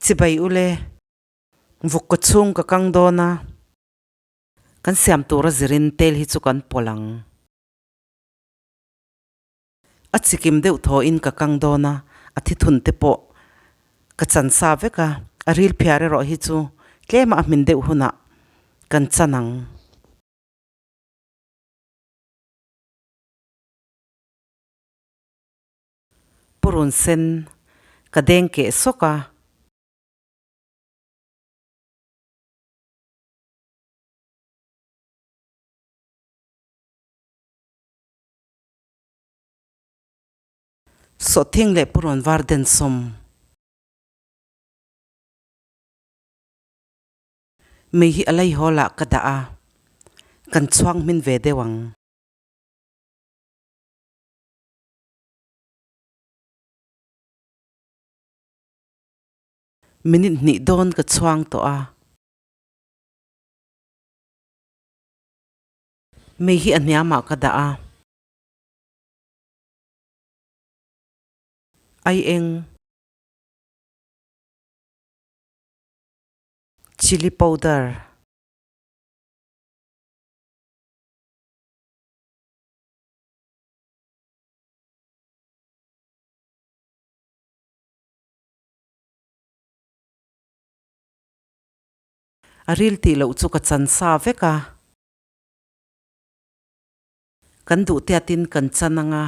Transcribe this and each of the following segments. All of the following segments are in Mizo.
Chibai ule, vuk ka chhung ka kang dawn a, kan siam tura zirin tel hi chu kan pawlh ang. A chikim deuh thawhin ka kang dawn a, a thithun te pawh ka chan sa vek a, a ril phiar erawh hi chu tlema a hmin deuh hunah kan chan ang. Purun sen ka deng keh sawk a. Sawhthing leh purun var den sawm. Mei hi a lei hawl ah ka dah a, kan chhuang hmin ve deuh ang. Minute hnih dawn ka chhuang tawh a. Mei hi a hniamah ka dah a. Ai eng. Chilli powder. A ril tih loh chu ka chan sa vek a. Kan duh tiatin kan chan ang a.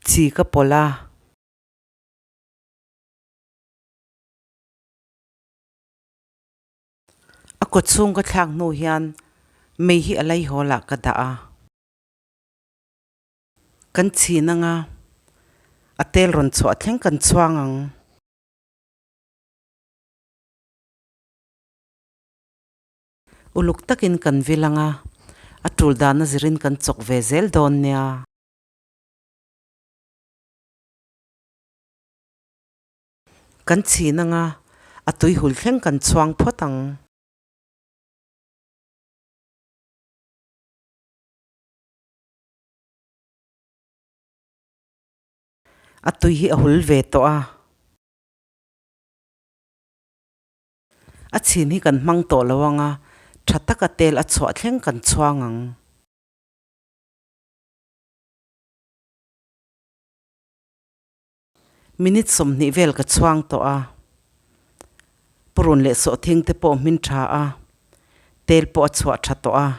Chi ka pawlh a. A kaw chhung ka thlak hnu hian mei hi a laihawl ah ka dah a. Kan chhin ang a, a tel rawn chhuah thleng kan chhuang ang. Uluk takin kan vil ang a, a tul dana zirin kan chawk ve zel dawn nia. Kan chhin ang a, a tuihul thleng kan chhuang phawt ang. A tui hi a hul ve tawh a. A chhin hi kan hmang tawh lo ang a, tha taka tel a chhuah thleng kan chhuang ang. Minute 20 vel ka chhuang tawh a, purun leh sawhthing te pawh hmin tha a, tel pawh a chhuah tha tawh a.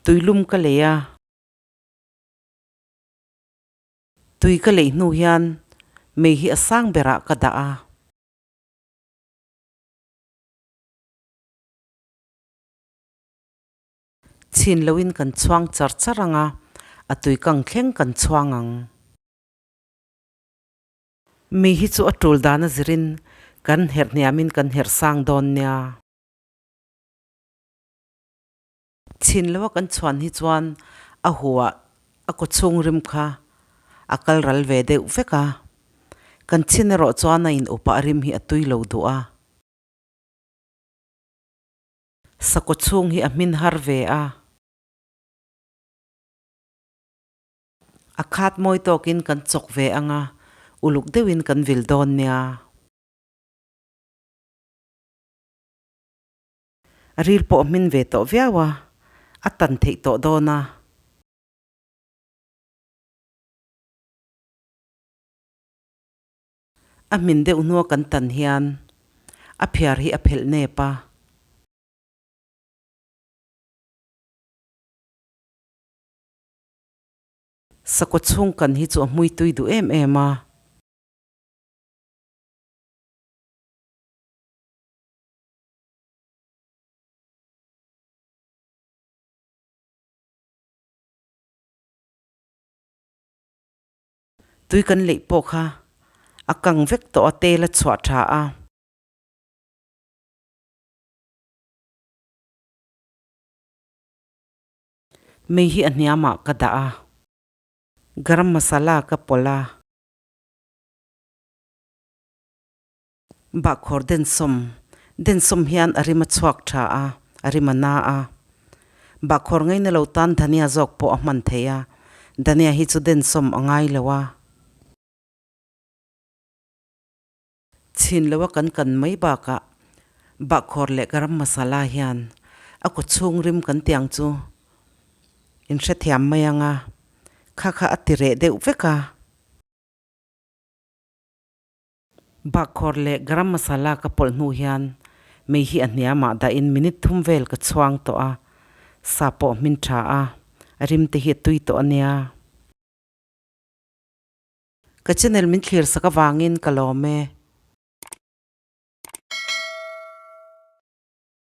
Tuilum ka lei a, tui ka leih hnu hian mei hi a sang berah ka dah a. Chhin loin kan chhuang char char ang a, a tui kang thleng kan chhuang ang. Mi hi chu a tul dan a zirin kan herh hniamin kan herh sang dawn nia. Chhin loa kan chhuan hi chuan a huah a kaw chhung rim kha a kal ral ve deuh vek a, kan chhin erawh chuan a in upah rim hi a tui lo duh a. Sakaw chhung hi a hmin har ve a. A khat mawi tawkin kan chawk ve ang a, uluk deuhin kan vil dawn nia. A ril pawh a hmin ve tawh viau a, a tan theih tawh dawn a. A hmin deuh hnua kan tan hian a phiar hi a phelh nep a. Sakaw chhung kan hi chu a hmui tui duh em em a. Tui kan leih pawh kha a kang vek tawh a, tel a chhuah tha a. Mei hi a hniamah ka dah a, garam masala ka pawlh a. Bahkhawr den sawm. Densawm hian a rim a chhuak tha a, a rim a na a. Bahkhawr ngaina lo tan dhania zawk pawh a hman thei a, dhania hi chu densawm a ngai lo a. Chhin loa kan kan mai bakah bahkhawr leh garam masala hian a kaw chhung rim kan tiang chu in hrethiam mai ang a, kha kha a ti reh deuh vek a. Bahkhawr leh garam masala ka pawlh hnu hian mei hi a hniamah dahin minute thum vel ka chhuang tawh a, sa pawh hmin tha a, a rim te hi a tui tawh a nia. Ka channel min thlir sak avangin ka lawm e.